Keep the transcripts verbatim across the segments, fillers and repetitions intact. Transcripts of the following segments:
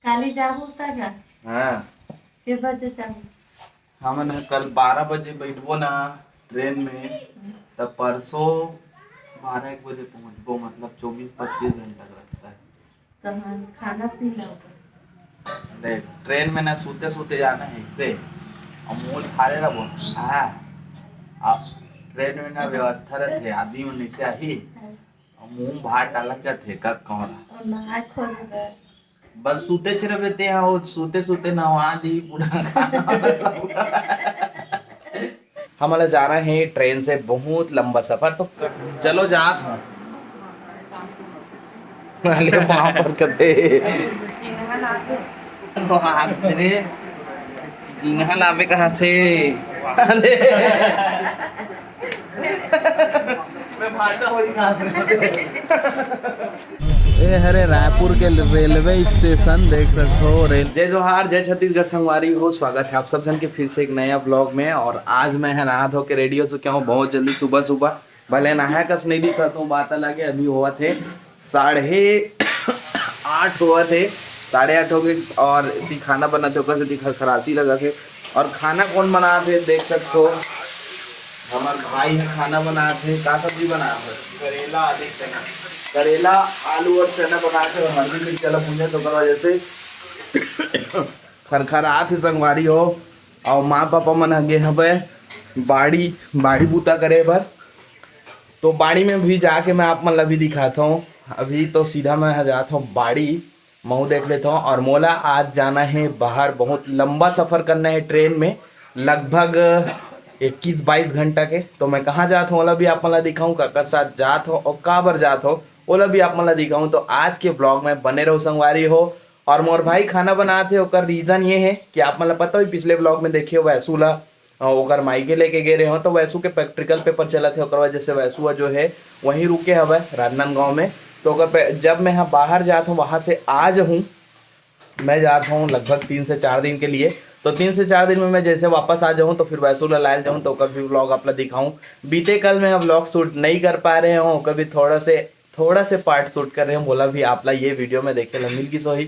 काली जाहू त जा। हाँ। के बजे जाहू? हमन ह कल बारह बजे बैठबो ना ट्रेन में, त परसों बारह एक बजे पहुंचबो, मतलब चौबीस पच्चीस घंटा का रास्ता है। तो हम खाना पीना होगा। देख, ट्रेन में ना सूते सूते जाना है इसे, और मुंह फाड़े रहो। हाँ, अब ट्रेन में ना व्यवस्था रहते, आदमी मन नीचे आही, हाँ। और मुंह भार डालक जाते, का कौन? और नहाए खोले बर। बस सूते च रहिबे ते हा, वो सूते सूते नहवा दी पूरा। हमला जाना है ट्रेन से बहुत लंबा सफर, तो चलो जात हूँ। अरे वहाँ पर कदे। चिन्हा लाबे। वहाँ रे। चिन्हा लाबे कहाँ थे? अरे। मैं भाषा वही कहाँ से? ए हरे रायपुर के रेलवे स्टेशन, देख सकते हो रेल। जय जोहार, जय छत्तीसगढ़ संगवारी हो, स्वागत है आप सब जन के फिर से एक नया व्लॉग में। और आज मैं है नहा धो के रेडी हो चुका हूँ बहुत जल्दी सुबह सुबह। भले नहाए कस नहीं दिखत हूँ, बात अलग है, अभी होवत है साढ़े आठ होवत है, साढ़े आठ हो गए। और इतनी खाना बनत है, ओकर से इतनी खरासी लगत है। और खाना कौन बनात है, देख सकते हो, हमार भाई है खाना बनात है। का सब्जी बनात है? करेला, आलू, चना। करेला, आलू और चना बनात है, और हल्दी मिर्च वाला भुंजा, तो ओकर वजह से खरखरात है संगवारी हो। और माँ पापा मन ह गे हवे बाड़ी, बाड़ी बूता करे बर। तो बाड़ी में भी जाके मैं आप मन ला भी दिखाता हूँ। अभी तो सीधा मैं ह जात हूँ बाड़ी, महू देख लेता हूँ। और मोला आज जाना है बाहर, बहुत लंबा सफर करना है ट्रेन में, लगभग इक्कीस बाईस घंटा के। तो मैं कहाँ जात हूँ, ओला भी आप मन ला दिखाऊँ, काकर साथ जात हूँ और काबर जात हूँ, ओला भी आप मन ला दिखाऊँ। तो आज के व्लॉग में बने रहो संगवारी हो। और मोर भाई खाना बनात हे, ओकर रीजन ये है कि आप मन ला पता होही, पिछले व्लॉग में देखे हो वैसू ला, अ, ओकर मायके लेके गे रहे हो, तो वैसू के प्रैक्टिकल पेपर चलत हे, ओकर वजह से वैसू जो है वहीं रुके हवय राजनांदगांव में। तो ओकर पे, जब मैं यहाँ बाहर जात हूँ, वहाँ से आ जाहूँ, मैं जात हूँ लगभग तीन से चार दिन के लिए। तो तीन से चार दिन में मैं जैसे वापस आ जाऊँ, तो फिर वैसू ला लायल जाऊँ, तो ओकर भी व्लॉग आप ला दिखाऊँ। बीते कल मैं व्लॉग शूट नहीं कर पा रहे हूँ, ओकर भी थोड़ा से थोड़ा से पार्ट शूट कर रहे हूँ, मोला भी आप ला ये वीडियो में देखे ला मिल गिस होही।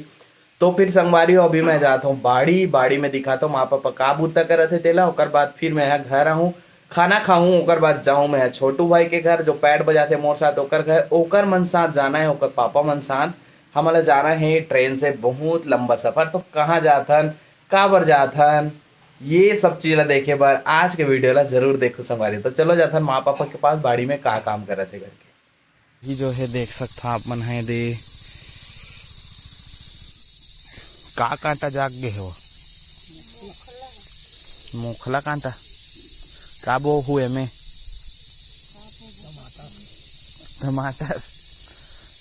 तो फिर संगवारी हो, अभी मैं जात हूँ बाड़ी, बाड़ी में दिखात हूँ माँ पापा का बूता करत हे तेला। ओकर बाद फिर मैं यहाँ घर आहूँ, खाना खाहूँ, ओकर बाद जाहूँ मैं छोटू भाई के घर, जो पैड बजाथे मोर साथ, ओकर घर, ओकर मन साथ जाना है, ओकर पापा मन साथ। हमन ला जाना है ट्रेन से बहुत लंबा सफर। तो कहाँ जाथन, काबर जाथन, ये सब चीज ला देखे बर आज के वीडियो ला जरूर देखो संगवारी। तो चलो जाथन माँ पापा के पास, बाड़ी में का काम करत हे घर के। ये जो है देख सकता आप मन है दे, का कांटा जाग गए हो? मोखला कांटा। का बो हुए में? टमाटर।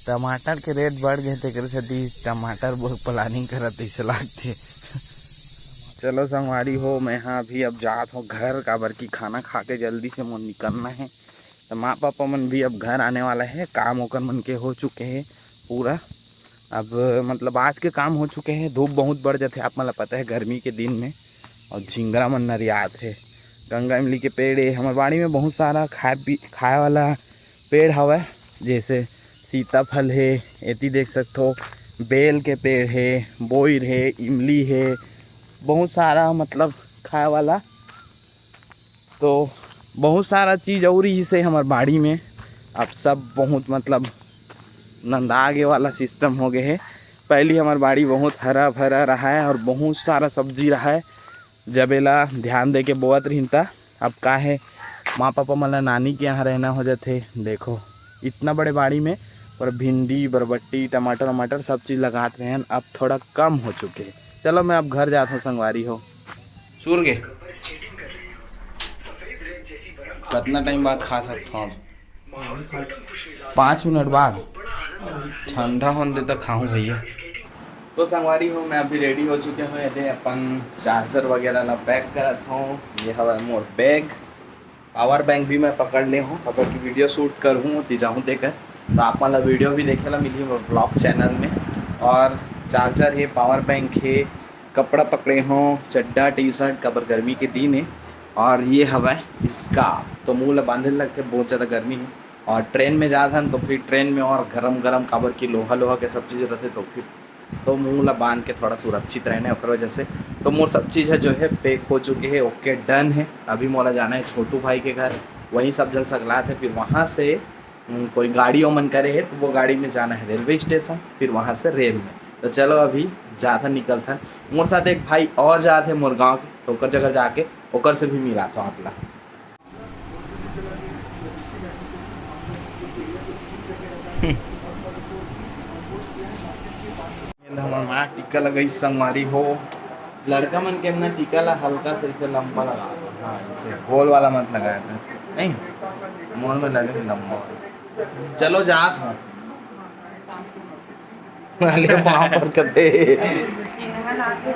टमाटर के रेट बढ़ गए, तेकर सेती टमाटर बोए प्लानिंग करत तइसे लागथे। चलो संगवारी हो, मैं हा अभी अब जात हूँ घर, काबर की खाना खा के जल्दी से मोर निकलना है। तो माँ पापा मन भी अब घर आने वाला है, काम ओकर मन के हो चुके हैं पूरा। अब मतलब आज के काम हो चुके हैं। धूप बहुत बढ़ जाथे, आप मन ला पता है गर्मी के दिन में, और झिंगरा मन नरियात है। गंगा इमली के पेड़ है हमारे बाड़ी में, बहुत सारा खाए पी खाए वाला पेड़ हवय, जैसे सीताफल है, एती देख सकथो बेल के पेड़ है, बोइर है, इमली है, बहुत सारा मतलब खाए वाला। तो बहुत सारा चीज और ही से हमार बाड़ी में अब सब बहुत मतलब नंदा गे वाला सिस्टम हो गए है। पहली हमार बाड़ी बहुत हरा भरा रहा है और बहुत सारा सब्जी रहा है, जब एला ध्यान दे के बोअत रहिन ता। अब का है, माँ पापा मन ला नानी के यहाँ रहना हो जाथे। देखो, इतना बड़े बाड़ी में पर भिंडी, बरबट्टी, टमाटर वमाटर सब चीज लगात रहेन, अब थोड़ा कम हो चुके हैं। चलो मैं अब घर जात हूँ संगवारी हो। सूर गे। कितना टाइम बाद खा सकता हूँ? पाँच मिनट बाद। ठंडा होने दे तो खाऊं भैया। तो संगवारी हो, मैं अभी रेडी हो चुके हूँ। ये अपन चार्जर वगैरह ला पैक करत हूँ। ये हवा मोर बैग, पावर बैंक भी मैं पकड़ ले हूँ, काबर कि वीडियो शूट करहूँ ती जाहूँ तेकर, तो आप मन ला वीडियो भी देखे ला मिलही मोर ब्लॉग चैनल में। और चार्जर हे, पावर बैंक हे, कपड़ा पकड़े हूँ, चड्डा टी शर्ट, काबर गर्मी के दिन है। और ये हवा इसका तो मुँह ला बांधे लगते, बहुत ज़्यादा गर्मी है। और ट्रेन में जात हन तो फिर ट्रेन में और गरम गरम, काबर की लोहा लोहा के सब चीज़ रहते, तो फिर तो मुंह ला बांध के थोड़ा सुरक्षित रहना हे, ओकर वजह से। तो मोर सब चीज़ हे जो हे pack हो चुके हे, OK done हे। अभी मोला जाना हे छोटू भाई के घर, वहीं सब झन सकलात हे, फिर वहाँ से, हम्म, कोई गाड़ी ओमन करे हे, तो वो गाड़ी में जाना हे railway station, फिर वहाँ से रेल में। तो चलो अभी जाथन, निकलथन। मोर साथ एक भाई और जात हे मोर गाँव के, तो ओकर जगह जाके ओकर से भी मिलाथों आप ला। ये हमर माँ टीका लगाई संगवारी हो। लड़का मन के ना टीका ला हल्का से ऐसे लंबा लगा दो। हाँ, ऐसे गोल वाला मत लगाया था। नहीं, मोर में लगे थे लंबा वाला। चलो जात हूँ। अरे वहाँ पर कदे। चिन्हा लागे।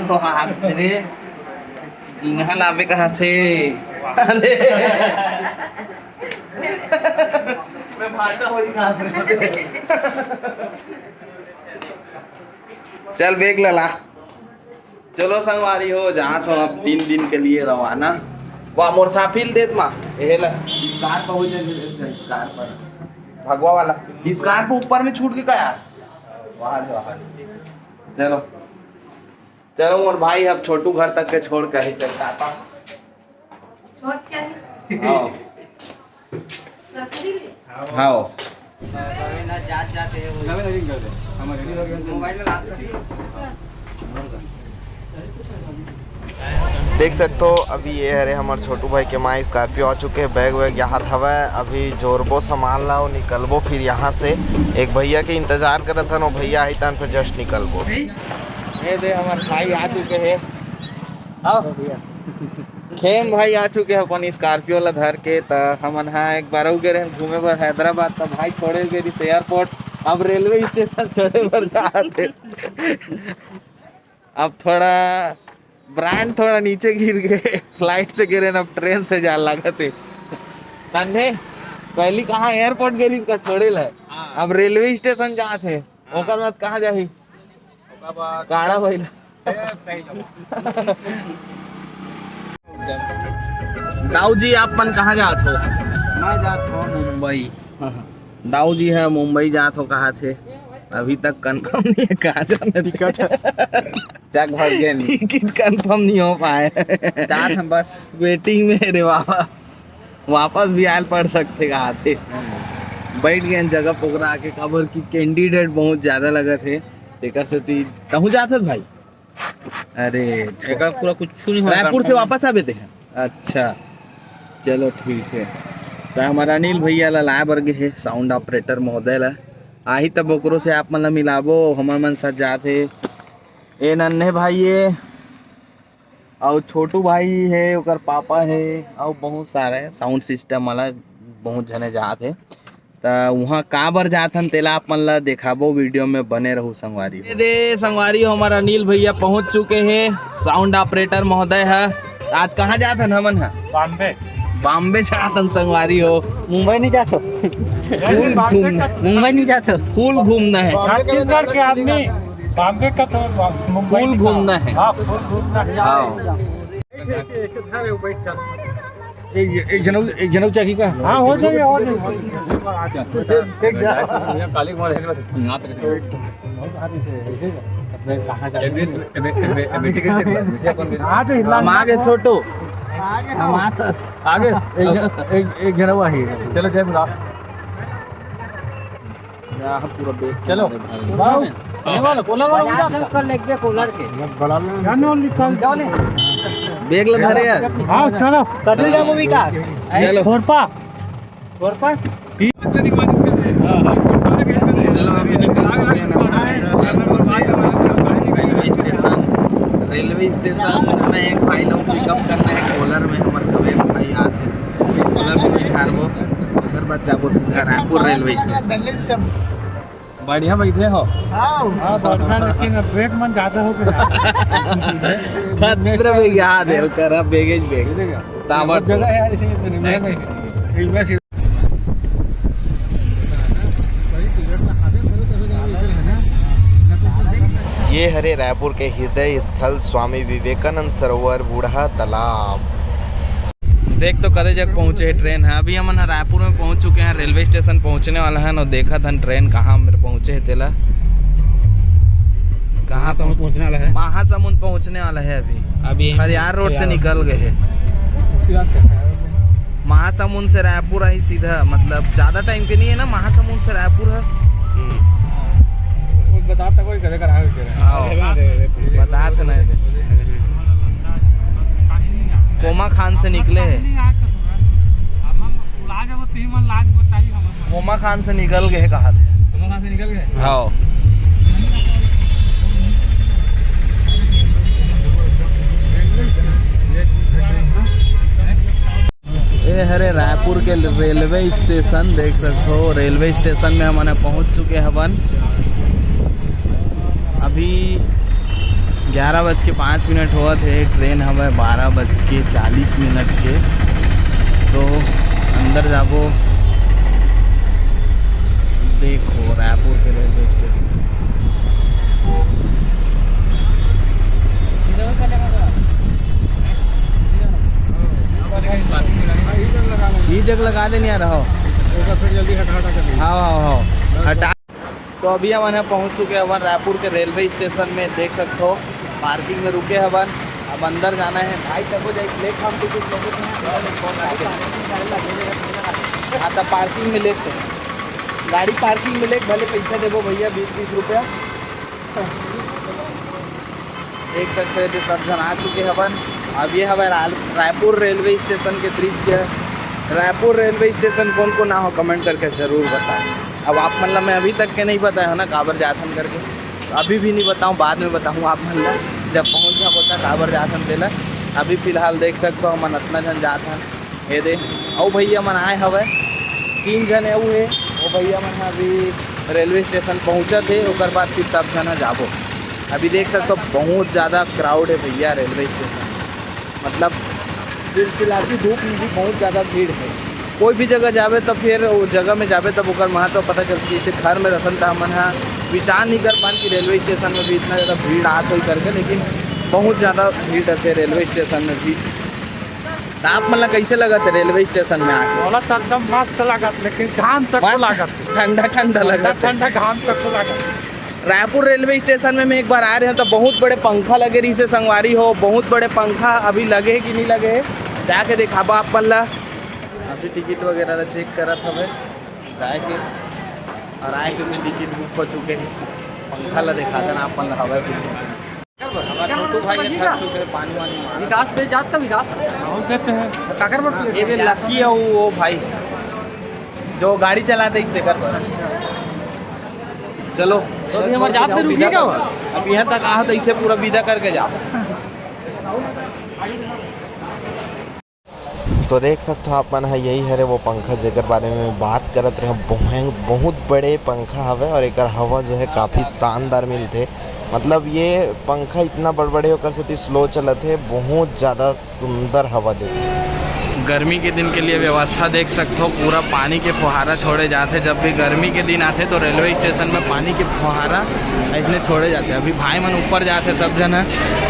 वहाँ रे। चिन्हा लावे कहाँ थे? अरे। मैं भाषा वही कहाँ थे? चल bag ला ला। चलो संगवारी हो, जात हूँ अब तीन दिन के लिए रवाना। वाह, मोर साफिल देत मा। एहे ला, scarf हो जाए, scarf पर। भगवा वाला। Scarf ऊपर में छूट के का यार? वाह, वाह। चलो। चलो मोर भाई, अब छोटू घर तक के छोड़ के ही चल, टाटा। छोट क्या है? हाँ। लकड़ी ले। हाँ। मोबाइल ला। देख सकते हो, अभी ये हरे हमर छोटू भाई के माँ Scorpio आ चुके हैं, bag वैग यहाँ हवय। अभी जोरबो सामान ला अउ निकलबो फिर यहाँ से। एक भैया के इंतजार करत हन, वो भैया आई तहन फिर just निकलबो। ये दे हमर भाई आ चुके हैं। आओ भैया। खेम भाई आ चुके हैं अपन Scorpio ला धर के। त हमन हा एक बार अउ गे रहेन घूमे बर हैदराबाद, त भाई छोड़े गे रहिस airport, अब railway station छोड़े बर जात हे। अब थोड़ा brand थोड़ा नीचे गिर गए, flight से गिरे न, अब train से जा लागत हे। समझे? पहली कहाँ airport गे रहिस का छोड़े ला, हाँ। अब railway station जात हे, हाँ। ओकर बाद कहाँ जाही? ओकर बाद काड़ा भैला। ए, सही जगह। दाऊ जी, आप मन कहाँ जात हो? मैं जात हूँ मुंबई। दाऊ जी है मुंबई जात हो कहा थे, अभी तक confirm नहीं है कहाँ जाना। टिकट चेक भर गए नहीं। टिकट confirm नहीं हो पाए। जात हम बस। Waiting में रे बाबा, वापस भी आयल पड़ सकते कहा थे। बैठ गए जगह पोकरा के, काबर की candidate बहुत ज्यादा लगत हे, तेकर सेती। तहूँ जात हस भाई? अरे, एकर पूरा कुछ नहीं हो रायपुर से वापस आबे ते? अच्छा, चलो ठीक है। त हमर अनिल भैया ला लाए बर गे हे, sound operator महोदय ला। आही तब ओकरो से आप मन ला मिलाबो, हमर मन साथ जात हे। ए नन्हे भाई, ये अउ छोटू भाई हे, ओकर पापा हे, अउ बहुत सारे sound system वाला बहुत झने जात हे। त उहाँ काबर जात हन, तेला आप मन ला देखाबो, video में बने रहू संगवारी हो। ये दे संगवारी हो, हमर अनिल भैया पहुँच चुके हे, sound operator महोदय ह। आज कहाँ जात हन हमन ह? बॉम्बे। बॉम्बे जात हन संगवारी हो। मुंबई नहीं जात हो? नहीं, बॉम्बे का मुंबई नहीं जात हो? Full घूमना है। छत्तीसगढ़ के आदमी बॉम्बे का तो मुंबई full निकाल। घूमना है। हाँ, full घूमना है। हाँ। एक, एक, एक झनऊ, एक झनऊ चाहिए का? हाँ, हो जाएगा, हो जाएगा। एक झन- काली कुमार है, यहाँ तक। एक दिन, एक दिन, एक दिन, एक दिन टिकट से दिया, मुझे अपन दिन। हाँ, तो हिला हम आगे छोटू। हम आगे। आगे। एक झन-, एक, एक झनऊ आही। चलो, जय गुलाब। यहाँ पूरा bag चलो। तुम्हारे भाई। वाओ। ये वाला, कूलर वाला उठा। कर लेके कूलर के। बड़ा लो। जानो निकाल। जाओ ले। Bag ला धरे यार। हाँ, चलो। कटल जाबो विकास। चलो। खोरपा। खोरपा। चलो, अभी निकल चुके हैं ना, रेलवे स्टेशन। रेलवे स्टेशन में एक भाई लोग pickup करना है कोलर में, हमारे को एक भाई आज है। कोलर में बिठारबो, ओकर बाद जाबो सीधा रायपुर रेलवे स्टेशन। बढ़िया बैठे हो। हाँ। हाँ, बढ़िया, लेकिन अब bag मन ज्यादा हो गया। खतरा bag याद है, ओकर अब bag ही bag। ताबड़ जगह है, ऐसे ही तो नहीं, मैं नहीं। एक बार ये हरे रायपुर के हृदय स्थल स्वामी विवेकानंद सरोवर बूढ़ा तालाब। देख तो कदे जग पहुँचे हे ट्रेन ह। अभी हमन ह रायपुर में पहुँच चुके हैं, रेलवे स्टेशन पहुँचने वाला है न। देखत हन ट्रेन कहाँ में पहुँचे हे तेला। कहाँ पहुँच-, पहुँचने वाला है? महासमुंद पहुँचने वाला है अभी। अभी खरियार रोड से खरियार। निकल गए हैं। महासमुंद से रायपुर आई सीधा, मतलब ज्यादा टाइम के नहीं है ना, महासमुंद से रायपुर है। हम्म। वो बता तक कोई कदे करा है, कह रहे हैं। हाँ। अरे, अरे, अरे, बता तो नहीं दे। कोमा खान से निकले हैं। कोमा खान से निकल गए कहा थे। कोमा खान से निकल गए? हाँ। ये हरे रायपुर के रेलवे स्टेशन देख सकते हो। रेलवे स्टेशन में हमन पहुंच चुके हवन। अभी ग्यारह बज के पाँच मिनट होवत हे, ट्रेन हवय बारह बज के चालीस मिनट के। तो अंदर जाबो। देखो रायपुर के रेलवे स्टेशन। ये जगह लगा देनी यार, हो। फिर जल्दी हटा हटा कर हाँ, हाँ, हाँ। हटा। तो अभी हमन ह पहुंच चुके हवन रायपुर के रेलवे स्टेशन में। देख सकते हो पार्किंग में रुके हवन, अब अंदर जाना है। भाई तको जाए प्लेटफॉर्म टिकट लेके। हाँ, तो पार्किंग में लेते हैं, गाड़ी पार्किंग में लेके भले पैसा देबो भैया, बीस बीस रुपया। देख सकते हैं, तो सब झन आ चुके हवन। अब ये हवय रा-, रायपुर रेलवे स्टेशन के दृश्य। रायपुर रेलवे स्टेशन कौन कौन ना हो, कमेंट करके जरूर बताओ। अब आप मन ला मैं अभी तक के नहीं बताया हूँ ना, काबर जात हन करके, अभी भी नहीं बताऊँ, बाद में बताऊँ आप मन ला, जब पहुँच जाबो त काबर जात हन तेला। अभी फिलहाल देख सकते हो, हमन अतना झन जात हन। ये दे, अउ भैया मन आए हवय, तीन झन अउ हे। वो भैया मन ह अभी रेलवे स्टेशन पहुँचत हे, ओकर बाद फिर सब झन ह जाबो। अभी देख सकते हो, बहुत ज़्यादा क्राउड है भैया रेलवे स्टेशन, मतलब चिलचिलाती धूप में भी बहुत ज़्यादा भीड़ है। कोई भी जगह जाबे तो फिर वो जगह में जाबे तब ओकर महत्व पता चलती है। जैसे घर में रहन त हमन ह विचार नहीं कर पान कि रेलवे स्टेशन में भी इतना ज़्यादा भीड़ आत होई करके, लेकिन बहुत ज़्यादा भीड़ रहते रेलवे स्टेशन में भी। त आप मन ला कैसे लगत है रेलवे स्टेशन में आके? मोला तो एकदम मस्त लागत, लेकिन घाम तक मस्त? लागत। ठंडा ठंडा लगत है। ठंडा घाम तक लागत। रायपुर रेलवे स्टेशन में मैं एक बार आ रहे हूँ तो बहुत बड़े पंखा लगे रही से संगवारी हो, बहुत बड़े पंखा अभी लगे है कि नहीं लगे है, जाके दिखाबो आप मन ला। अभी टिकट वगैरह ला चेक करत हवे जाए के, और आए के भी टिकट बुक हो चुके हैं। पंखा ला दिखा देना आप मन ला हवा भी। हमारा छोटू भाई के थक चुके हैं, पानी वानी मारा। विकास पे जात का विकास। बहुत देते हैं। काकर बट ये दे लक्की है वो, वो भाई जो गाड़ी चलाते इस देखकर। चलो। तो अभी हमारे जात से रुकिए क्या हुआ? अब यहाँ तक आहा तो इसे पूरा विदा करके जाओ। तो देख सकते हो आप मन ह, यही हरे वो पंखा जेकर बारे में बात करत रहे। बहुत, बहुत बड़े पंखा हवे और एकर हवा जो है काफ़ी शानदार मिलथे। मतलब ये पंखा इतना बड़बड़े ओकर सेती स्लो चलत हे, बहुत ज़्यादा सुंदर हवा देथे। गर्मी के दिन के लिए व्यवस्था देख सकते हो, पूरा पानी के फुहारा छोड़े जाते। जब भी गर्मी के दिन आते तो रेलवे स्टेशन में पानी के फुहारा इतने छोड़े जाते। अभी भाई मन ऊपर जाते सब जन है,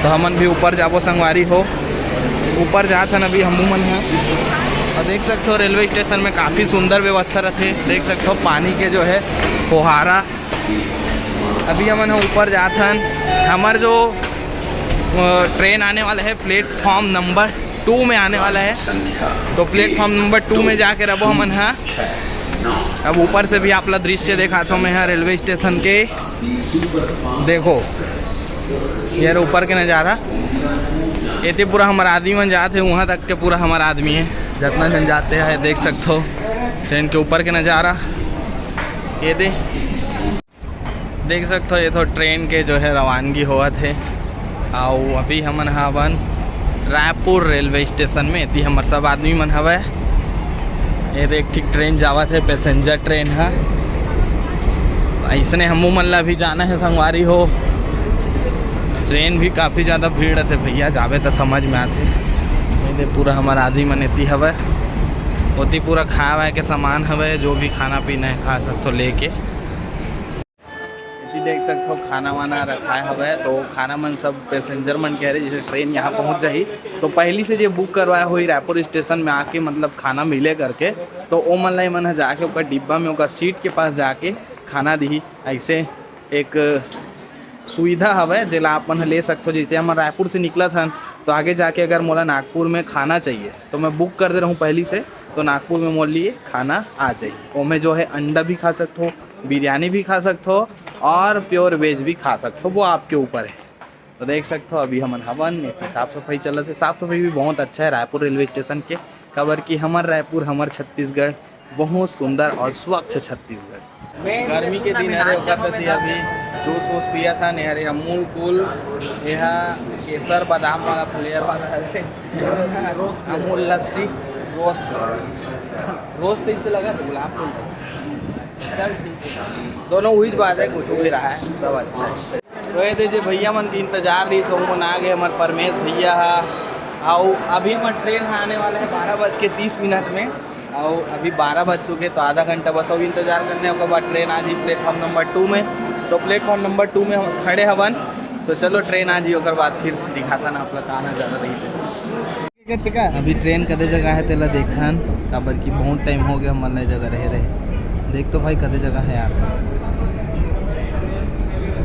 तो हमन भी ऊपर जाबो संगवारी हो। ऊपर जात हन अभी हमू मन ह। और देख सकते हो रेलवे स्टेशन में काफ़ी सुंदर व्यवस्था रहते। देख सकते हो पानी के जो है फुहारा। अभी हमन ह ऊपर जात हन। हमर जो अ, ट्रेन आने वाला है प्लेटफॉर्म नंबर टू में आने वाला है, तो प्लेटफॉर्म नंबर टू में जाके रहो हमन ह। अब ऊपर से भी आप ला दृश्य दिखाता हूँ मैं यहाँ रेलवे स्टेशन के। देखो यार ऊपर के नज़ारा, एते पूरा हमारा आदमी मन जाते हैं, वहाँ तक के पूरा हमारा आदमी है, जितना जन जाते हैं देख सकते हो। ट्रेन के ऊपर के नज़ारा ये दे, देख सकते हो ये तो ट्रेन के जो है रवानगी होवत है। आओ अभी हमन हावन रायपुर रेलवे स्टेशन में, एती हमर सब आदमी मन हवय। ये देख ठीक ट्रेन जावत है, पैसेंजर ट्रेन है। ऐसने हमू मन ला भी जाना है संगवारी हो। ट्रेन भी काफ़ी ज़्यादा भीड़ रहते भैया, जाबे तो समझ में आते। ये दे पूरा हमार आदमी मन एती हवय, ओती पूरा खाए वाए के सामान हवय, जो भी खाना पीना है खा सकते हो लेके। एती देख सकते हो खाना वाना रखाए हवय, तो खाना मन सब पैसेंजर मन के हरे, जैसे ट्रेन यहाँ पहुँच जाही तो पहली से जे बुक करवाया होही रायपुर स्टेशन में आके मतलब खाना मिले करके, तो ओ मन ला मन ह जाके ओकर डिब्बा में ओकर सीट के पास जाके खाना दिही। ऐसे एक सुविधा हवय, जेला आप मन ह ले सकथो। जैसे हम रायपुर से निकलत हन, तो आगे जाके अगर मोला नागपुर में खाना चाहिए, तो मैं बुक कर दे रहूँ पहली से, तो नागपुर में मोर लिए खाना आ जाही। ओमे जो है अंडा भी खा सकथो, बिरयानी भी खा सकथो और प्योर वेज भी खा सकथो, वो आपके ऊपर है। तो देख सकथो, अभी हमन हवन, एती साफ सफाई चलत हे। साफ सफाई भी बहुत अच्छा है रायपुर रेलवे स्टेशन के, काबर कि हमर रायपुर, हमर छत्तीसगढ़, बहुत सुंदर और स्वच्छ छत्तीसगढ़। गर्मी के दिन हरे, ओकर सेती अभी जूस वूस पियत हन। एहर अमूल कूल, एहा केसर बादाम वाला फ्लेवर वाला हरे। अमूल लस्सी, रोस्ट, रोस्ट इसे लगा तो गुलाब फूल। चल ठीक है, दोनों उही बात है, कुछ भी रहा है, सब अच्छा है। तो ये दे जे भैया मन के इंतजार रही, सब मन आ गए। हमारे परमेश भैया हा, आओ अभी हमारे ट्रेन आने वाला है बारह बज के तीस मिनट में। और अभी बारह बज चुके, तो आधा घंटा बस अभी इंतजार करने, ओकर बाद ट्रेन आ जी प्लेटफॉर्म नंबर टू में। तो प्लेटफॉर्म नंबर टू में हम खड़े हवन। तो चलो ट्रेन आ जी, ओकर बाद फिर दिखाता ना आप लोग का आना ज़्यादा रही थे। ठीक है, ठीक है। अभी ट्रेन कदे जगह है तेला देखथन, काबर कि बहुत टाइम हो गया हमन ला ए जगह रहे रहे। देख तो भाई कदे जगह है यार।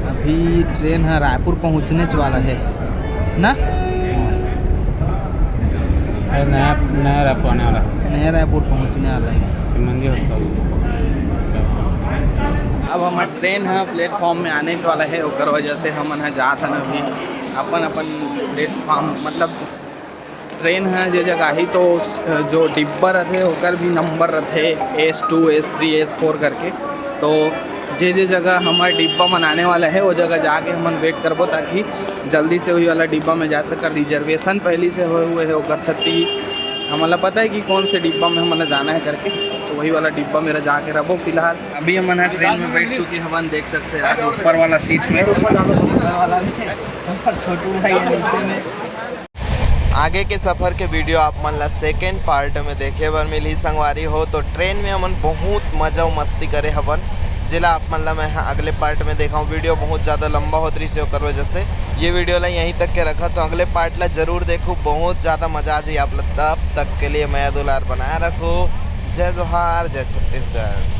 अभी ट्रेन ह रायपुर पहुँचने च वाला है ना? अरे नया, नया रायपुर आने वाला है। नया रायपुर पहुँचने वाला है। फिर मंदिर उत्सव। अब हमार ट्रेन ह प्लेटफॉर्म में आने च वाला है, ओकर वजह से हमन ह जात हन अभी अपन अपन प्लेटफॉर्म, मतलब ट्रेन ह जे जगह ही तो स-, जो डिब्बा रहते ओकर भी नंबर रहते, S two, S three, S four करके। तो जे जे जगह हमार डिब्बा मन आने वाला है, वो जगह जाके हमन वेट करबो, ताकि जल्दी से वही वाला डिब्बा में जा सकर। रिजर्वेशन पहले से हुए हुए है, ओकर सेती हमन ला पता है कि कौन से डिब्बा में हमन ला जाना है करके, तो वही वाला डिब्बा मेरा जाके रहबो। फिलहाल अभी हमन ह ट्रेन में बैठ चुके हवन, देख सकते हैं आज ऊपर वाला सीट में, ऊपर वाला में, और छोटू भाई है नीचे में। आगे के सफर के वीडियो आप मन ला सेकेंड पार्ट में देखे बर मिलही संगवारी हो। तो ट्रेन में हमन बहुत मजा अउ मस्ती करे हवन, जेला आप मन ला मैं ह अगले पार्ट में देखाऊं। वीडियो बहुत ज़्यादा लंबा होत रहिस हे, ओकर वजह से ये वीडियो ला यहीं तक के रखत हों। अगले पार्ट ला जरूर देखो, बहुत ज़्यादा मजा आ जाही आप ला। तब तक के लिए मया दुलार बनाए रखो। जय जोहार, जय छत्तीसगढ़।